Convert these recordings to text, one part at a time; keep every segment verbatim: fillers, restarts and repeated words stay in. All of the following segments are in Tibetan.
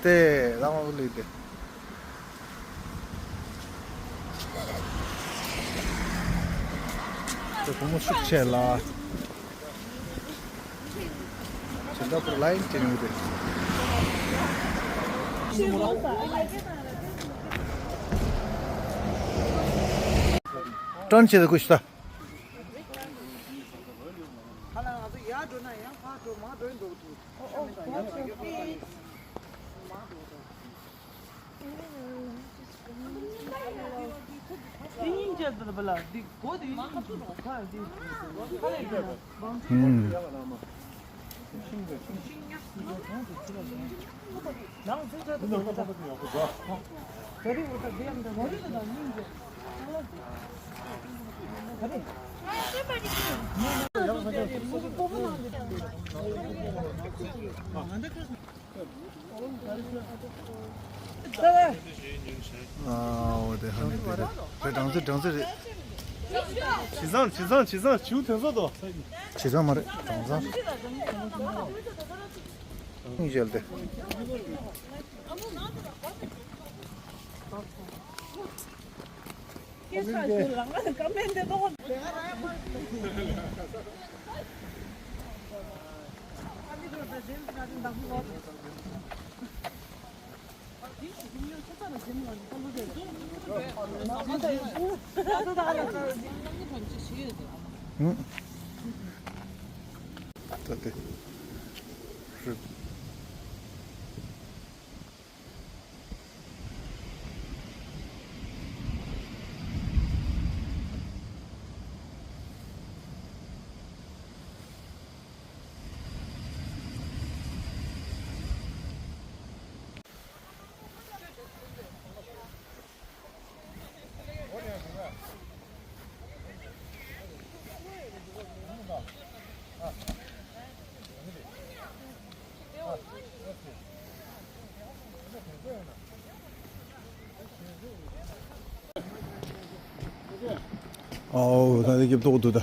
དེ་རང་དབང་ལུས་ཏེ། དེ་བུ་མོ་ཤུགས་ཆེ་ལ། ཇི་འདྲ་པོ་ལ་ཡིན་ཅི་ནུས་ཏེ། ཀྲོན་ཆེ་དེ་ཀུ་ཤ་ད། ཧ་ལམ་ང་ཚོ་ཡར་འགྲོ་ན་ཡང་ཕར་འགྲོ་མར་འགྲོ་འགྲོ་འདུག་ཨ་འོ་དེ་ཧ་ནི་དེ་རེད། རེད་སྦྲང་རྩི་སྦྲང་རྩི་རེད། བྱས་ཙང་བྱས་ཙང་བྱས་ཙང་བྱིའུ་དེ་ཚོ་དོ། བྱས་ཙང་མ་རེད་སྦྲང་རྩི། ཉིན་ཞལ་ཏེ། ད་དེ། ཨའོ་ད་ནི་སྐྱིད་པོ་འདུག་ད།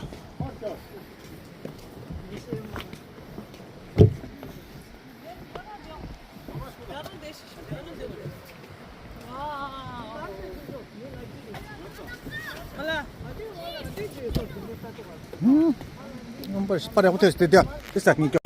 རྣམ་པ་པར་ཡག་པོ་ཐོན་སོང་། དེ་དེ་དེ་ས་གཉིས་ཀྱང་།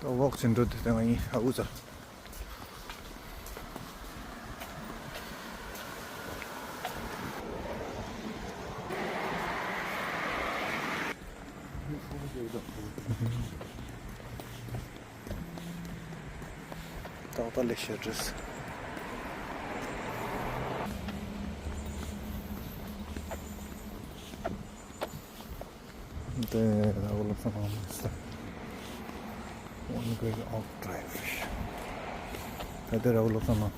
ད་ཝོག་བྱེད་འགྲོ་དུས་ད་ང་ཡིན་ཨ་འུ་ཚ། ཏག་ཏག་ལས་བཤད་རེད། དེ་ར་བུ་ལོ་ཚང་མ་མི་སྲིད། One way off drive. ད་དེ་ར་བུ་ལོ་ཚང་མ།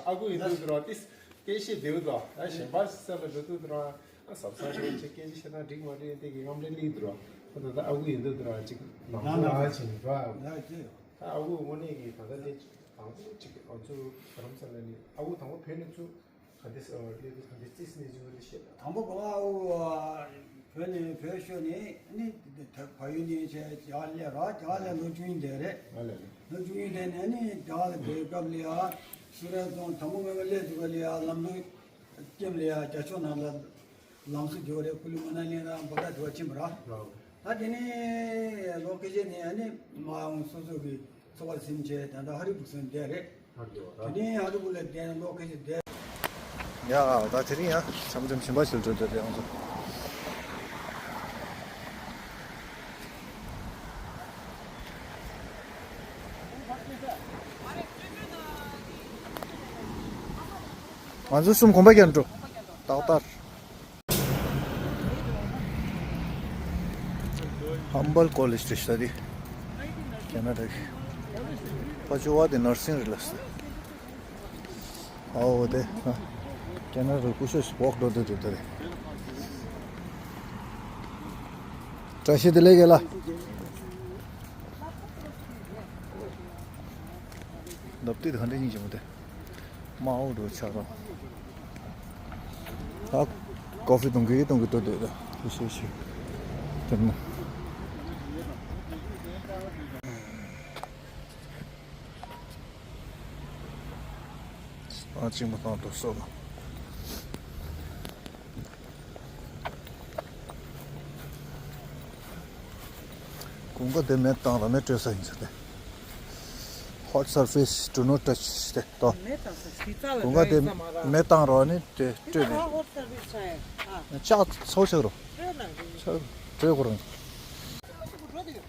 ཨ་ཁུ་ཡིན་དུས་ར་ཏིས་སྐད་ཆ་བདེ་བོ་དང་ཨ་གཞན་པ་སེམས་ལ་འགྲོ་དུས་ར། ཨ་བཟང་བཟང་ཞིག་ཅིག་སྐད་ཆ་བཤད་ན་འགྲིག་མ་འགྲིག་དེ་གི་ངམ་རེ་ལི་འདུག་ར། ཁོ་ད་ལྟ་ཨ་ཁུ་ཡིན་དུས་འདུག་ར་ཅིག་ལང་ཚོ་ཨ་ཆེན་ར། ད་ཨ་ཁུ་དངོས་གནས་ཀྱི་ད་ལྟ་དེ་དང་པོ་ཅིག་ང་ཚོ་རྡ་རམ་ས་ལ་ནི་ཨ་ཁུ་དང་པོ་བོད་ནས་ཚུར་ག་འདྲ་སླེབས་དུས་ག་འདྲ་རྩིས་ནས་བྱུང་བ་དེ་བཤད་ད། དང་པོ་ག་བ་ཨ་ཁུ་བོད་ནས་བོད་ཤོར་ནས་ནི་ད་ཕ་ཡུལ་ནས་བྱས་རྒྱ་གར་སླེབས་ར། རྒྱ་གར་ལ་ལོ་བཅུ་ཡིན་དེ་རེད། ལོ་བཅུ་ཡིན་དེ་ནས་ནི་རྒྱ་གར་ལ་བསྡད་སྐབས་ལ་ཡ་སུ་ར་ཙོང་དང་པོ་ངོས་ལ་སླེབས་དུས་ག་ལ་ཡ་ལམ་ལུགས་ཀེམ་ལ་ཡ་རྒྱ་ཕྱོགས་ནང་ལ་ལམ་སྲོལ་རྒྱུ་རེད། ཁུ་ལུ་མ་ན་ལི་ར་འབུ་ག་དུ་བ་ཕྱིན་པ་ར། ད་དེ་ནས་ལོ་ཁ་ཤས་ནས་ཨ་ནི་མ་འོང་སོ་སོ་གི་ཚོ་བ་ཟིན་བྱས་ད་ལྟ་ཧ་རི་པུར་སོང་བསྡད་རེད། དེ་ནས་ཧ་རི་པུར་ལ་བསྡད་ལོ་ཁ་ཤས་བསྡད། ཡ་ད་དེ་རིང་ཡང་འཆམ་འཆམ་ཞིམ་པ་ཞིག་འགྲོ་འདོད་དེ་ཡོང་སོང་། ང་ཚོ་གསུམ་གོམ་པ་རྒྱག་འགྲོ། ཏག་ཏག་ཧམ་བལ་ཀོ་ལེཇ་དེ་ཤ་དེ་ཁེ་ན་ཌ་གི་ཕ་ཆུ་བ་དེ་ནར་སིང་རེད་ལ་སི། ཨའོ་དེ་ཁེ་ན་ཌ་སྐུ་ཞབས་སྤོག་འགྲོ་དེ་དེ་དེ་རེད། བཀྲ་ཤིས་བདེ་ལེགས་རྒན་ལགས། ལབ་དུས་ག་འདྲ་ཡིན་གྱི་མོ་དེ། མ་འོ་འགྲོ་ཆགས་རོགས། ཨ། ཀོ་ཧྥི་གཏོང་གི་གཏོང་གི་འགྲོ་འདོད་ད། ཤི་ཤི་ཤི། དེ་ན། ཨ་ཅིག་མ་བཏང་དུ་སོ་ལ། གོང་ཀ་དེ་མེ་བཏང་ར་མེ་སྤྲོད་ས་ཡིན་ཟེར་ཏེ། Hot surface do not touch ཟེར་ཏེ་ཏོ། མེ་བཏང་ས་ཞིག་རྩ་ལ་གོང་ཀ་དེ་འགྲོ་ཡིན་ས་མ་རེད། མེ་བཏང་ར་ནི་དེ་སྤྲོད་ནས། ཧོཊ་སར་བིས་ཆ་ཡ། ཨ། ལྕགས་ཚོ་ཆགས་རོ། སྤྲོད་ན་འགྲིག་ཆགས་སྤྲོད་དགོས་རུང་། འགྲོ་དེ་ཡོད།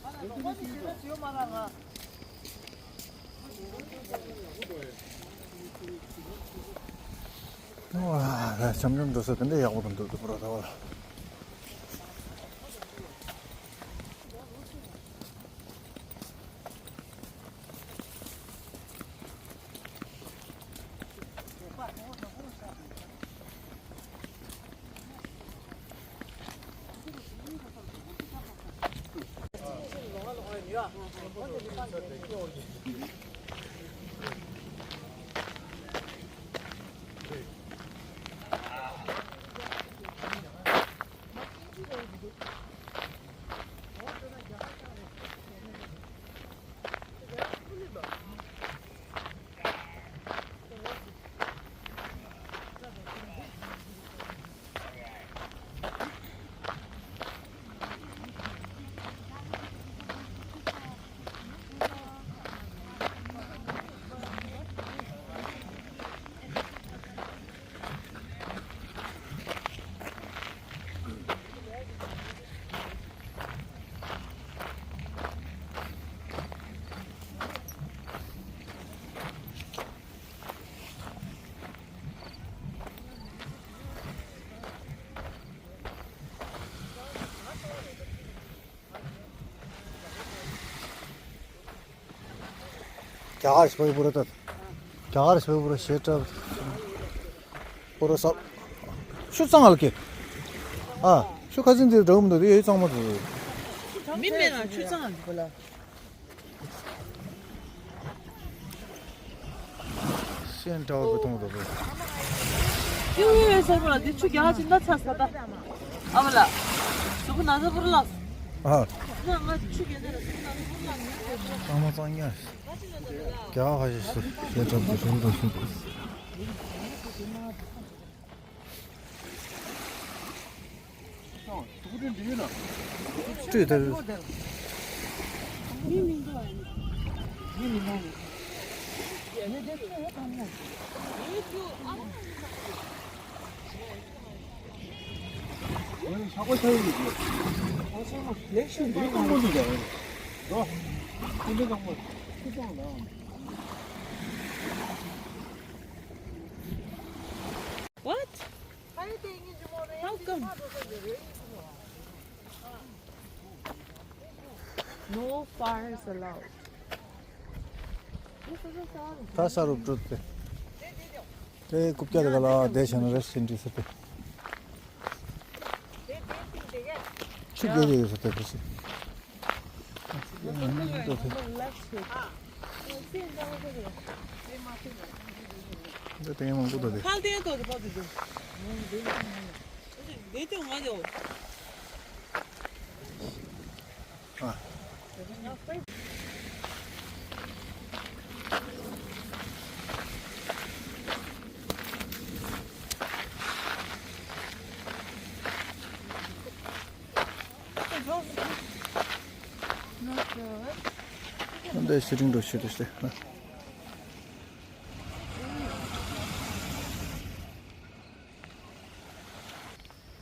ཨ་ལ་ལོག་པ་དེ་ཞེ་དྲག་ཞིག་ཡོད་མ་རེད་ང་། ཨ་ལ་འཆམ་འཆམ་འགྲོ་ས་དེ་འདྲ་ཡག་པོ་རེད་འདུག་འདུག་པ་ར་ད་བར། རྒྱ་གར་ཞིག་པུ་ར་ཏ། རྒྱ་གར་ཞིག་པུ་ར་ཤེ་ཏྲ། པུ་ར་ས། ཆུ་གཙང་ལ་ཀེ། ཨ། ཆུ་ཁ་ཚིན་དེ་འདྲ་མི་འདུག་དེ་ཡོད་གཙང་མ་འདུག་མི་མེད་ན་ཆུ་གཙང་ལ་འདུག་ལ། ཤེན་ཏྲའོ་བུ་ཐོང་དུ་བུ། ཡུ་ཡུ་ཡུ་ས་བུ་ལ་འདི་ཆུ་རྒྱག་ཅིག་ན་ཚ་ས་ད། ཨ་བུ་ལ། སུ་བུ་ན་ཚ་བུ་ལ། ཨ། ན་ང་ཆུ་རྒྱག་ན་ར་སུ་བུ་ན་ཚ་བུ་ལ། གཙང་མ་གཙང་ཉ། རྒྱ་ཧ་ཤི་ཤི་ཤེན་ཏྲའོ་བུ་ཐོང་དུ་ཤི། སྤྲོས་ཐལ། What? How come? No fires allowed. ད་ས་རུབ་འགྲོ་དེ། དེ་རྐུབ་བཀྱག་དེ་ག་ལ་བསྡད་བྱས་ན་རེ་སིན་འདྲི་ཟེར་ཏེ། ཆུ་རྒྱག་གི་ཡོད་ཟེར་ཏེ་རེ་སིན། འདི་དེ་མང་པོ་འདུག་དེ། ཁ་དེ་ཏོ་དེ་པ་དེ་དེ། དེ་དེ་ང་དེ། ཨ། འདི་ཤི་ཊིང་འགྲོ་ཤི་ཊིང་ཤི།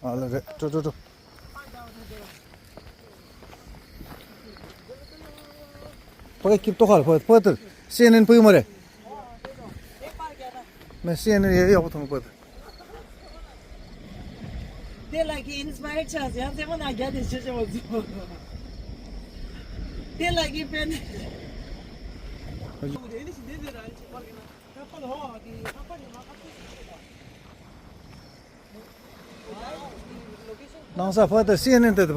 ཨ་ལ་རེད། འགྲོ་འགྲོ་འགྲོ། ཕ་གི་ཀིབ་ཏོ་ཁར་ཕ་ཕ་ཏར་སི་ཨེན་ཨེན་ཕུ་མ་རེད། མེ་སི་ཨེན་ཨེན་ཡེ་ཡོག་ཐོང་པ་ཏར། དེ་ལ་གི་ཨིན་སི་པ་ཡར་ཆགས་ཡང་རྩེད་མོ་ན་རྒྱ་དེ་ཆེ་ཆེ་བ་ཚོ། དེ་ལ་གི་པེན། ནང་ས་ཕ་ཏར་སི་ཨེན་ཨེན་ཏེ་ཏེ་པ།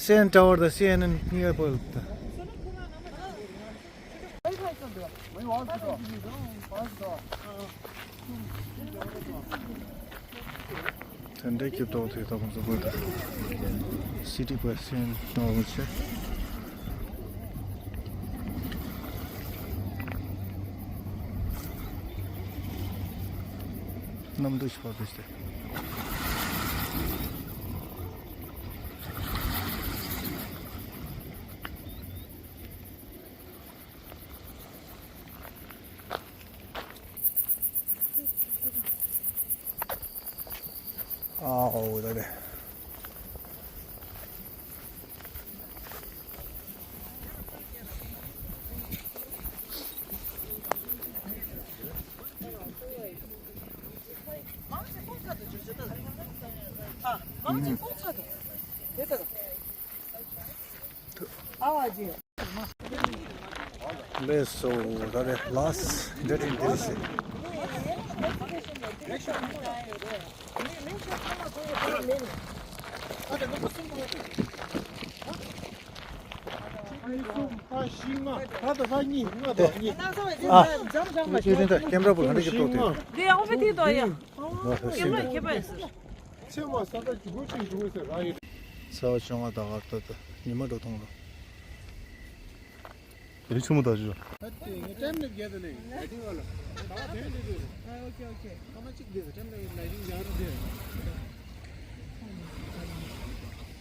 སི་ཨེན་ཨེན་ཊ་ཝར་དང་སི་ཨེན་ཨེན་ཉེ་པོ་ཏེ། དེ་འདྲའི་སྐྱིད་ཏོག་དེ་ད་ཁོང་ཚོ་བོད་སི་ཊི་པར་སེན་ནོར་བུ་ཆེ། གནམ་གྲུ་ཞིག་བབས་ཏེ། ཨ་ཨོ་ད་རེད། ཨ་ཨ་ཅེ། ལགས་སོ། ད་རེས་ལཱསྚ་ཌེ་ཊིང་འདིར་བྱེད། ཨ། ཁྱེད་ཀྱིས་ད་ཀེམ་ར་པོ་ལ་འདྲ་ཞིག་གཏོགས་ཏེ། འདི་ཡང་ཧྥེ་ཐིག་ཏོ་ཡ། ཨ་ཧྥེ་ཀེམ་ར་ཐིག་ཏོ། ཁྱེད་པ་ཡིན་ཟེར། ཚེས་པ་ས་ད་ཅི་གོ་ཅིག་འགྲོ་ཟེར་ར་ཡིན། ཚེས་པ་བཅོ་ལྔ་ད་གར་ད་ད་ཉི་མ་འགྲོ་ཐོང་རོ། དེ་རིང་ཆུ་མོ་ད་ཞུ། ད་དེ་ངས་ཊེམ་ལེབ་རྒྱག་ད་ནས་ལའི་ཊིང་བ་ལ། ད་བ་དེ་འདི་འདུག་ཨ་ཨོ་ཁེ་ཨོ་ཁེ། ཁ་མ་གཅིག་འདི་ཊེམ་ལེབ་ལའི་ཊིང་རྒྱག་རུ་དེ།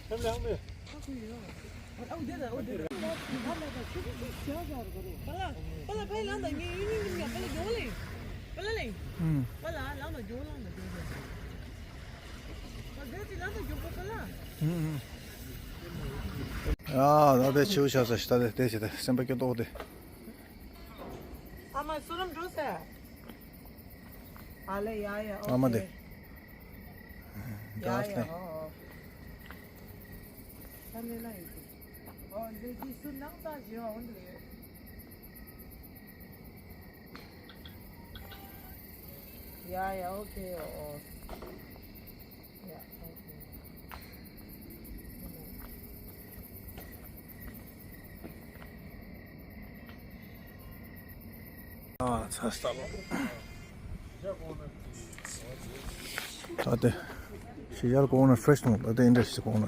ཊེམ་ལེབ་ཧང་མེ། ཨ་འོ་དེ་ད་འོ་དེ་ད། ད་ད་ད་ཆུ་ཆུ་ཆུ་ཞག་ཞག་རུ་ག་རུ། པ་ལ་པ་ལ་ཕའི་ལང་ད་ངས་ཡུན་ཡུན་ཡུན་ཡ་པ་ལ་རྒྱོ་ལེ། པ་ལ་ལེ། ཨུམ། པ་ལ་ལང་ད་རྒྱོ་ལང་ད་རྒྱོ་རྒྱོ། ཨ་ད་དེ་ཆེའུ་ཤ་ས་ཤི་ད་དེ་དེ་ཞེ་ད་སེམས་པ་སྐྱོ་ཏོག་དེ། ཨ་མ་སུ་རམ་འགྲོ་ས། ཨ་ལེ་ཡ་ཡ། ཨ་མ་དེ། ཡ་ཡ། ཨོ་ཨོ། ས་ལེ་ལ་ཡོད་གི། ཨོ་ལེ་ཅི་སུ་ནང་ས་ཞེ་བ་འོན་འདུག་ཡོད། ཡ་ཡ། ཨོ་ཁེ། ཨོ་ཨོ། ཨ་ཚ་ས་ལོ། ད་དེ་ཤི་ཡར་གོང་ན་ཕྲེཤ་ནོ། ད་དེ་ཨིན་ཌ་སི་གོང་ན།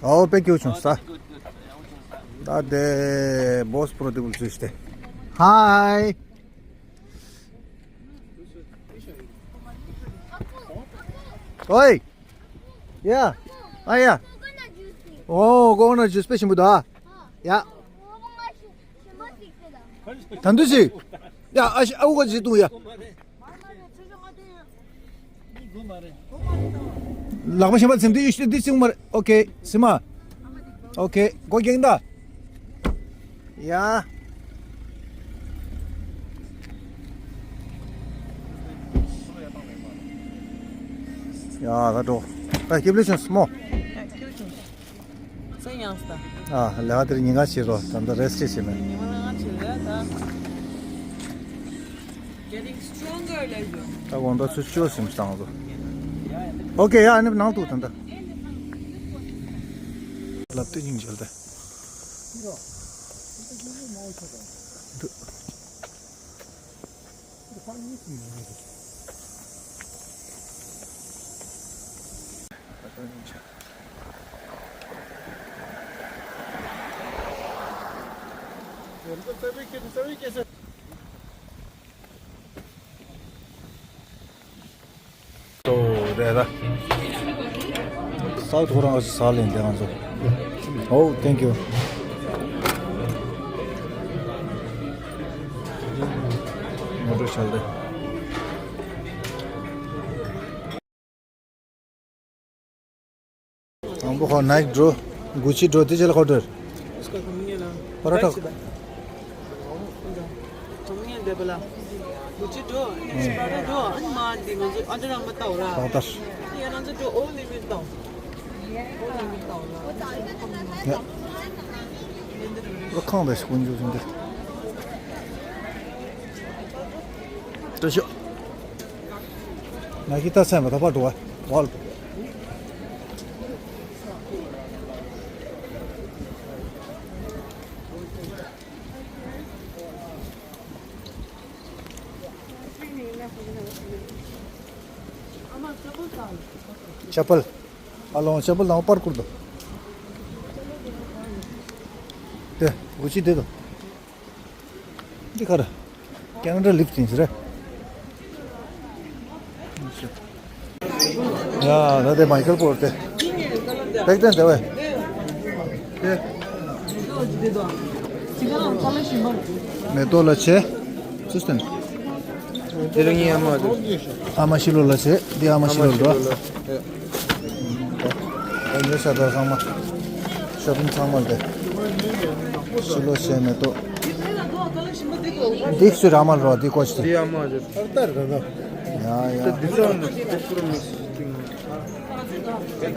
ཨའོ་དཔེ་སྐྱིད་བྱུང་ས། ད་དེ་བོས་པོ་རོ་ཊི་བུལ་ཚུལ་ཤི་སྟེ། ཧའི། ཨོའི། ཡ། ཨ་ཡ། ཨོ་གོ་ན་ཇུས་དཔེ་ཞིམ་པོ་འདུག་ཨ། ཡ། ད་འདུ་ཞིག་ཡ། ཨ་ཤི་ཨ་ཝུ་ག་ཇི་ཏུང་ཡ། ལག་པ་ཤེས་པ་ཚིམ་དུས་ཡུ་ཤི་དུས་ཚིམ་མར། ཨོ་ཁེ་སི་མ། ཨོ་ཁེ་གོ་རྒྱན་ད། ཡ། ཡ་ད་འགྲོ། ད་སྐྱིབས་ལེ་ཤོན་སི་མོ། ས་ཡང་སྟ། ཨ་ལས་ཀ་དེར་ཉིན་གང་བྱེད་རོགས། ད་ལྟ་རེ་སི་ཊི་བྱེད་མེད། ཉི་མ་ལ་ང་བྱེད་རེད་ད། Getting stronger ལས་ཡོད། ད་དགོང་དག་ཚོད་བཅུ་ཟིན་བཏང་ཚོ། ཨོ་ཁེ་ཡ། ཨ་ནི་ནང་དུ་ད་ལྟ། ལབ་དུས་སྙིང་རྗེ་ལ་ད། འདུག་རེད་ད། སའུ་ཐི་ཁོ་རང་ག་ཚོད་ཟ་ལེན་དེ་ང་ཚོ། Oh, thank you. མོ་ཊ་ཆལ་ཏེ། དང་པོ་ཁོ་ནའིཀ་འགྲོ། གུ་ཅི་འགྲོ། དེ་རྗེས་ལ་ཁོ་འགྲོ། ཁོ་ར་ཁྲག་ཡ། ཁང་པའི་ཀུན་འཇུག་ཟིན་ཏེ། བཀྲ་ཤིས། ང་གིས་ད་སེམས་པ་ད་པར་འགྲོ་བ་ཝལ། चप्पल। आ लो, चप्पल दाओ, पर कर दो। दे, गुची दे दो। दिखा रहा। कनाडा लिफ्ट नहीं रे। या, दादे माइकल पोरते। देख दे, देवे। दे। मैं तो लच्छे। सुस्तन। དེ་རིང་ཡང་མ་འདུག་ཨ་མ་ཤི་ལོ་ལ་བྱེད། འདི་ཨ་མ་ཤི་ལོ་ལ་འགྲོ། ཨ་ཉོ་ས་དང་ཚང་མ། ཤོ་པིང་ཚང་མ་འདི། ཤི་ལོ་བྱེད་མེད་དོ། འདི་སུ་ར་མ་རོ་འདི་ཀོ་ཆི། འདི་ཨ་མ་རེད། ཡ་ཡ། འདི་ཚོ་ནི་ཏོག་ཏོག་མི་སྲིད་ཀྱི་ང་།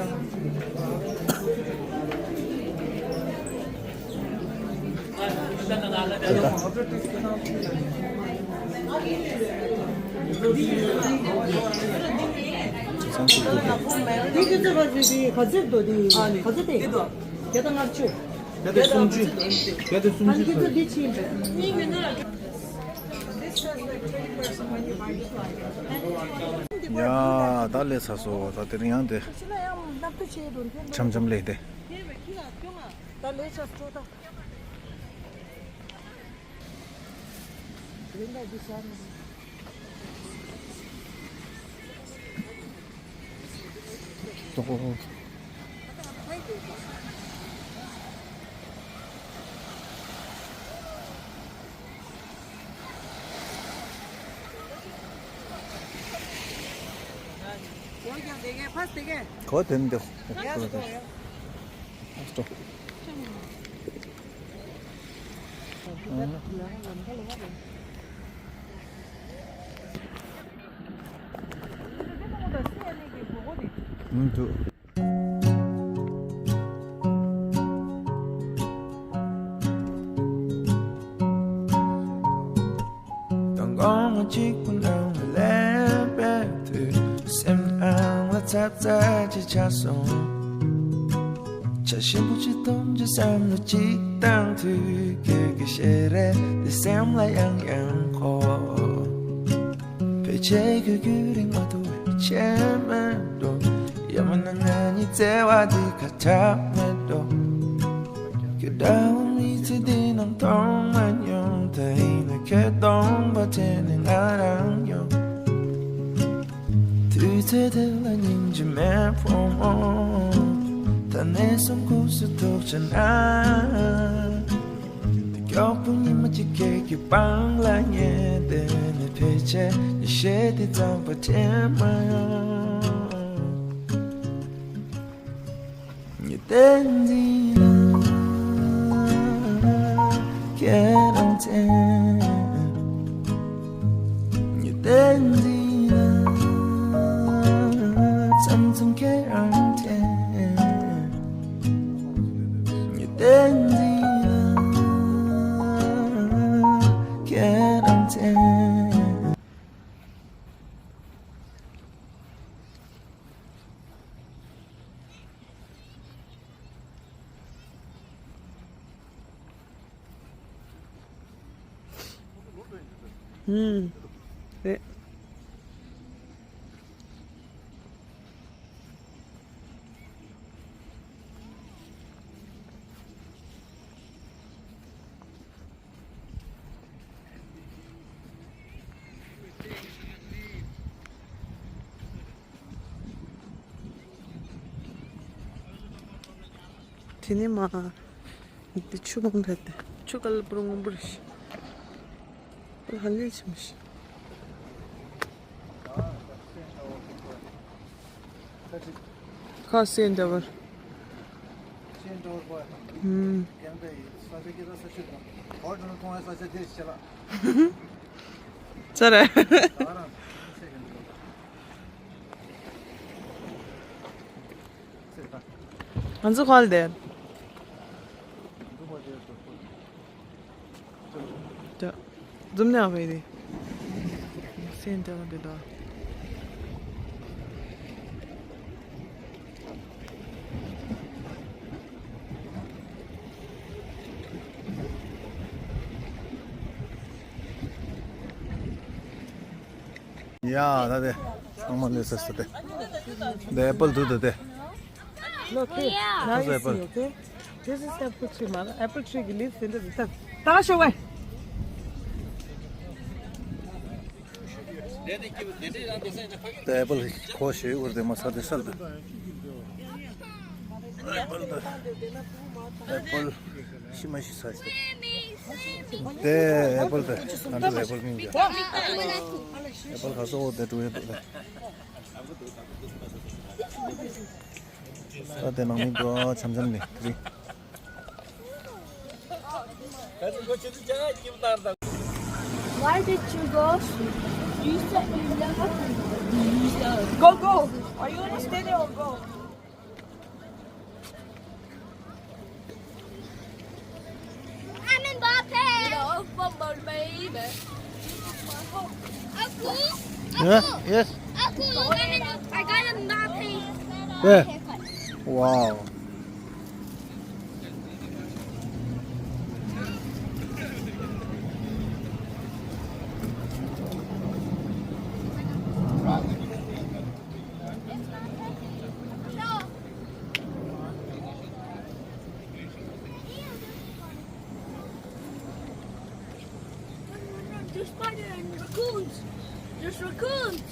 ཡ། ད་ལས་ས་སོ། ད་དེ་རིང་ཡང་དེ་འཆམ་འཆམ་ལས་དེ། གོ་དེ་འདི། ཨ་སྟོ། ཨུ་འདུག་དང་གོང་མ་གཅིག་པུ་ནང་ལ་སླེབས་པའི་དུས། སེམས་ནང་ལ་ཚབ་ཚབ་ཅིག་ཆགས་སོང་། བྱ་ཞིམ་པོ་ཅིག་འཐུང་རྒྱུ་བསམ་བློ་གཅིག་བཏང་དུས། སྐྱོ་གི་ཞེ་རེ་འདི་སེམས་ལ་ཡང་ཡང་འཁོར། ཕལ་ཆེར་ཁོས་རྒྱུན་རིང་མ་ཐུབ་པའི་ཆད་མེད་འགྲོ། ཡང་མིན་ན་ང་གཉིས་བརྩེ་བ་འདི་ཁ་གྲག་མེད་འགྲོ། ཁྱོད་འདྲ་བོ་མི་ཚེ་འདི་ནང་མཐོང་མ་མྱོང་། ད་ཡིན་ན་ཁྱོད་སྟོང་པ་དྲན་ནས་ང་རང་ཡོང་། དུས་ཚོད་དེ་ལ་སྙིང་རྗེ་མེད་ཕོ་མོ། ད་ནས་བཟུང་ཁུག་སུ་ཐུག་བྱས་ན། དེ་མགྱོགས་པོ་ཉི་མ་གཅིག་ཁྱེད་ཀྱི་པང་ལ་ཉལ་བསྡད་ནས། ཕལ་ཆེར་ཉི་ཤེལ་དེ་ཙམ་པ་དྲན་མ་ཡོང་། ཉི་ཟླ་འཛིན་ལ་ཁྱེད་རང་མཚན། ཉི་ཟླ་འཛིན་ལ་མཚམས་མཚམས་ཁྱེད་རང་དྲན། ཉི་ཟླ་འཛིན་ལ་ཁྱེད་རང་མཚན། ཧུམ། རེད། དེ་ནས་མ། འདི་ཆུ་བང་རེད་དེ། ཆུ་ཀ་ལ་པུ་རུང་པུ་རིཤ། ཧ་ལས་ཆེ་མི་ཤི། ཁ་སེ་འདྲ་བར། ཧུམ། ཙར། ང་ཚོ་ཁ་ལ་བསྡད། འཛུམ་ནག་བས་དེ། སེམས་ཀྱང་དེ་དག་ཡ་ད་དེ་ཚང་མ་ལས་ས་སུ་དེ། དེ་ཨེ་པལ་དུ་དུ་དེ། Look here. Now you see, okay? This is apple tree, mother. Apple tree, leaves in the, the, the, show away. དེ་ཨེ་པལ་ཁོ་ཤེས་འུར་དེ་མ་ས་དེ་སལ་དུ། ཨེ་པལ་དུ། ཨེ་པལ་ཤི་མ་ཤི་ས་ཤི་དེ། དེ་ཨེ་པལ་དུ། ཨ་འདུ་ཨེ་པལ་མིན་གྱི། ཨེ་པལ་ཁ་སོ་དེ་ཀྲུ་ཨེ་པལ་དུ། ད་དེ་ནང་མི་འགྲོ་འཆམ་འཆམ་ནས་དེ་རིང་། Why did you go? Go, go. Are you gonna stay there or go? I'm Mbappe. Hello, football baby. Aku, aku, yeah, yes. Aku, I got Mbappe. Yeah. Wow. There's spider and raccoons. There's raccoons.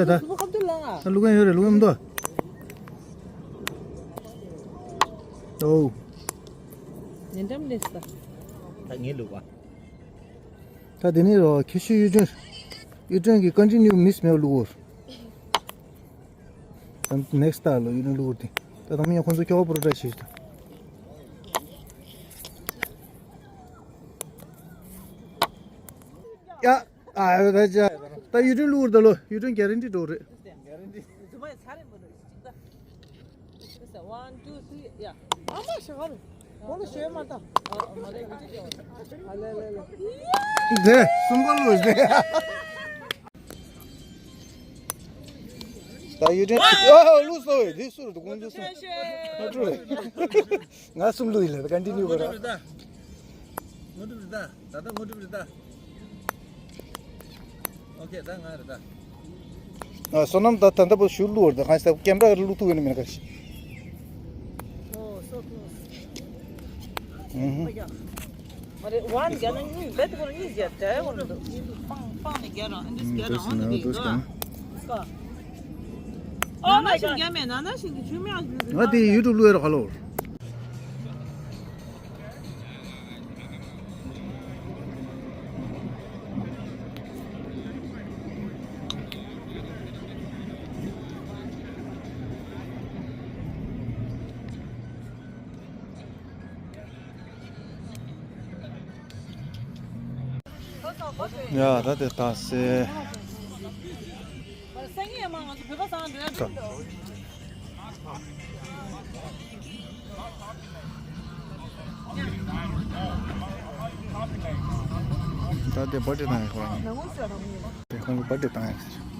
དེ་ད། ད་ལུག་ཡང་ཡོད་རེད། ལུག་ཡང་མི་འདུག་ཨོ། ཉེ་འགྲམ་ལས་ས། ད་ངའི་ལུག་པ། ད་དེ་ནས་རོ་ཁྱི་ཤི་གཡུ་སྒྲོན། གཡུ་སྒྲོན་གྱི་ཀོན་ཊི་ནིའུ་མིས་མེའོ་ལུག་འོར། ད་ནེགསི་ཊ་ལོ་ཡུ་ནི་ལུར་དེ། ད་དང་མི་ཡང་ཁོང་ཚོ་ཁྱོ་བ་པོ་རོ་ཊ་ཞིག་ད། ཡ། ཨ་ཡོ་ད་ཅ། ད་ཡུ་ཏུན་ལུར་ད་ལོ་ཡུ་ཏུན་གེ་རན་ཊི་འགྲོ་རེད། One, two, three, yeah. ཨ་མ་ཤ་ག་རུ། ཁོ་ལོ་ཤེས་མ་ད། ཨ་ལེ་ལེ་ལེ། དེ་སུམ་ག་ལུས་དེ། ད་ཡུ་ཏན་ཨོ་ལུས་སོ་དེ་སུ་རུ་དུ་ཀུན་ཏུ་སུ། ང་ཏྲུ་རེ། ང་སུམ་ལུས་ལེ་ཀན་ཊི་ནིའུ་གོ་ར། ངོ་ཏྲུ་རེ་ད། ད་ད་ངོ་ཏྲུ་རེ་ད། ཨོ་ཁེ་ད་ང་རེ་ད། ཨ་བསོད་ནམས་ད་ད་ལྟ་བུ་ཞུ་ལུ་བར་ད་གང་ཞིག་ད་ཀེམ་ར་ལུ་ཐུག་ཡོད་ནི་མིན་ག་ཞིག Oh, so close. ཨུ་ཧུ། Oh, yeah. But ཝན་བརྒྱབ་ན་གཉིས་རྦད་དེ་ཁོ་རང་གཉིས་བརྒྱབ་འདྲ་ཡོང་འདུག་སྤང་སྤང་ནས་བརྒྱབ་རང་ཨ་འདྲས་བརྒྱབ་རང་ཨ་འདྲས་བརྒྱབ་རང་། Oh my god. ནང་ན་ཞིག་བརྒྱབ་མེད། ནང་ན་ཞིག་གི་ཆུ་མིག་ང་དེ་ཡུ་ཊུབ་བླུགས་ཡོད་ར་ཁ་ལོ། ཡ་ད་དེ་ད་སེ། ད་དེ་པར་ཊི་བཏང་ཡག་ཁོ་རང་། དེ་ཁོང་གི་པར་ཊི་བཏང་ཡག་ཟེར།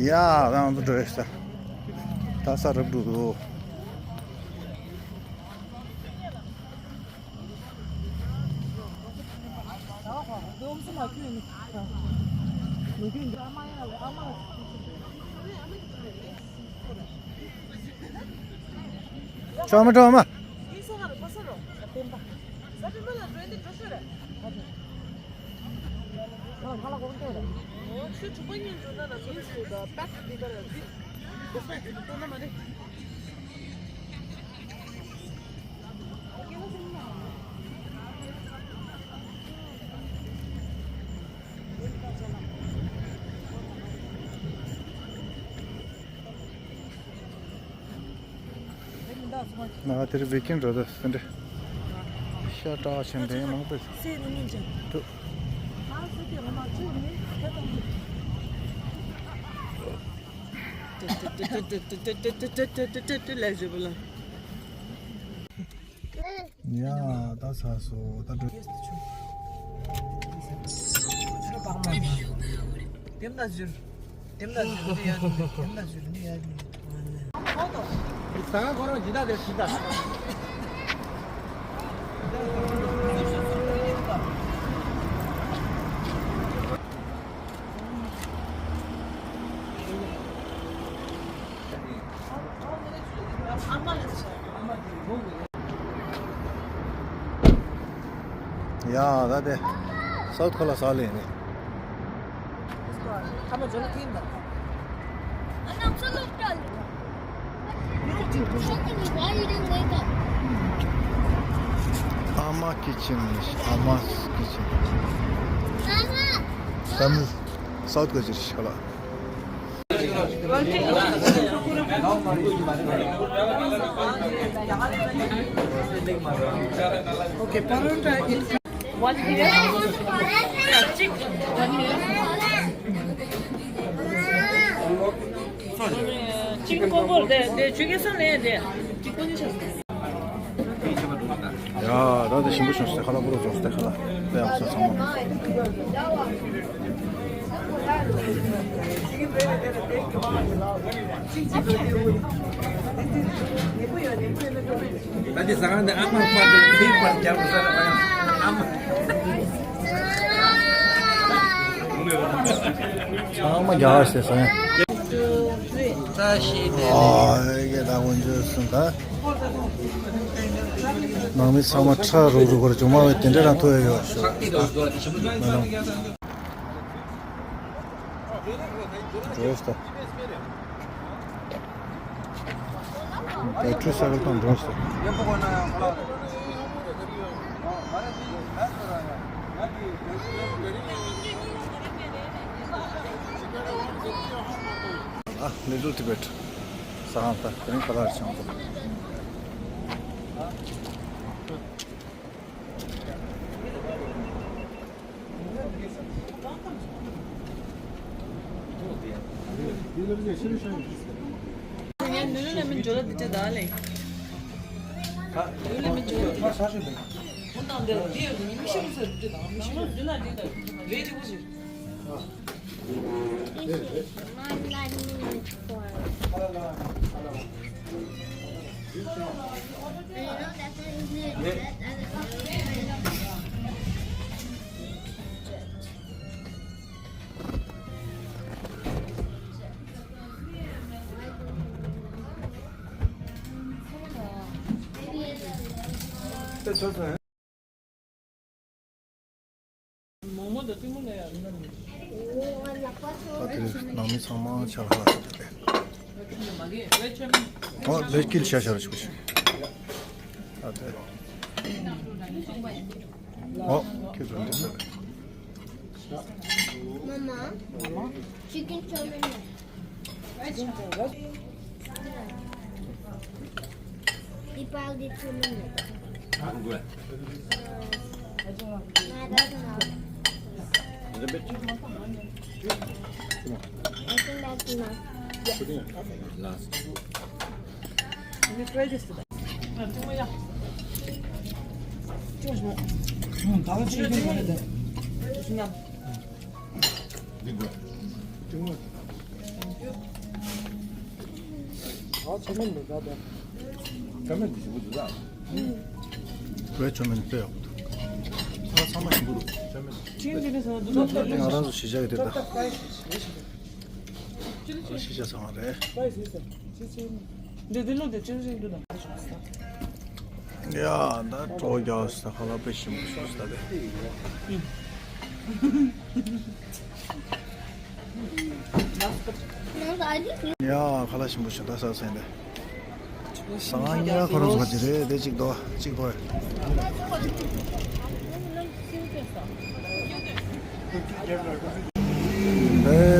ཡ་རང་ཚོ་འགྲོ་ཡ་ས། ད་ས་རབ་འགྲོ་འདུག་ཅོ་མ་ཅོ་མ། ང་དེར་བེ་ཀིན་འགྲོ་ད་སེ་འདྲ། ཤ་བཀྲ་ཆེན་འདྲེན་མང་པོ་འདུག་ཡ་ད་ཚ་སོ་ད་འགྲོ། དེ་མ་ཟུར། དེ་མ་ཟུར་འདི་ཡ་དེ་མ་ཟུར་འདི་ཡ་དེ། ད་ག་ཁོ་རང་ཇི་ལྟ་དེ་ཞིག་ད། ཡ་ད་དེ་སའུཐ་ཁ་ལ་ས་ལེ་ནི། ཨ་མ་ཀི་ཆེན་ནི་ཨ་མ་ཀི་ཆེན། ཏ་མིལ་སའུཐ་ཁ་ཅིག་ཤ་ལ། གཅིག་ཀོ་ཀོ་དེ་དེ་ཆུ་གེ་སོང་ནས་དེ་གཅིག་ཀོ་ནི་ཆགས་སོང་། ཡ་ད་དེ་ཞིམ་པོ་བྱུང་སྟེ་ཁ་ལག་པོ་རོ་བྱུང་སྟེ་ཁ་ལག་དེ་ཡག་ས་ཚང་མ། ད་དེ་ཟ་ཁང་དེ་ཨ་མ་པར་དེ་དེ་པར་རྒྱབ་ས་ཨ་མ། ཚང་མ་རྒྱག་ས་ཟ་ཡ། ཨ་ཡེ་ད་འོན་ཇོ་སུན་ད། ནང་མི་ཚང་མ་ཁྲ་རུག་རུག་གར་ཇོ་མ་བའི་དེ་འདྲ་རང་ཐོས་ཡོད་ཤོག་འགྲོ་ཤ། བེ་ཊི་རི་སའི་ཀལ་དང་འགྲོ་ཤ། ཨ་ལི་ཊལ་ཊི་བེཊ་ས་ཧང་ད་དེ་རིང་ཁ་ལག་ཆང་ད། ཡོད་ལེ་མི་འཇོག་ལེ། ཁོང་དང་འདི་འདི་མི་ཤེས་རུ་ཟེར་འདི་དང་མི་ཤེས་རུ་འདི་ན་འདི་དང་ལས་འདི་བུ་ཞིག་ད་དེ་ནང་མི་ཚང་མ་ཆ་ལྷག་ཨོ་ལས་ཀྱི་ཤ་ཤར་ཆུག་ཤིག་ཨ་དེ། ཨོ་ཁྱེད་ཚོ་འདི་ཚོ་རེད། Mama, chicken chow mein. Ipal di chow mein. Little bit. I think that's enough. Last. Let me try this today. བོད་བཅོས་མིན་དཔེ་ཡག་པོ་འདུག་ཚང་མ་ཞིམ་པོ་འདུག་ང་རང་ཚོ་གཞིས་ཆགས་ཀྱི་དེ་ད། གཞིས་ཆགས་ཚང་མ་རེད། འདི་འདི་ལོ་འདི་ཅི་ཟིན་འདུག་ན། ཡ་ད་གྲོགས་རྒྱག་ས་ཁ་ལག་དཔེ་ཞིམ་པོ་ཞིག་ད་དེ། ཡ་ཁ་ལག་ཞིམ་པོ་ཞིག་ད་ཟ་ཟིན་དེ། སང་ཉིན་ཁོ་རང་ཚོ་ག་ཅི་རེད་དེ་གཅིག་དོ་གཅིག་དོ། ཨེ།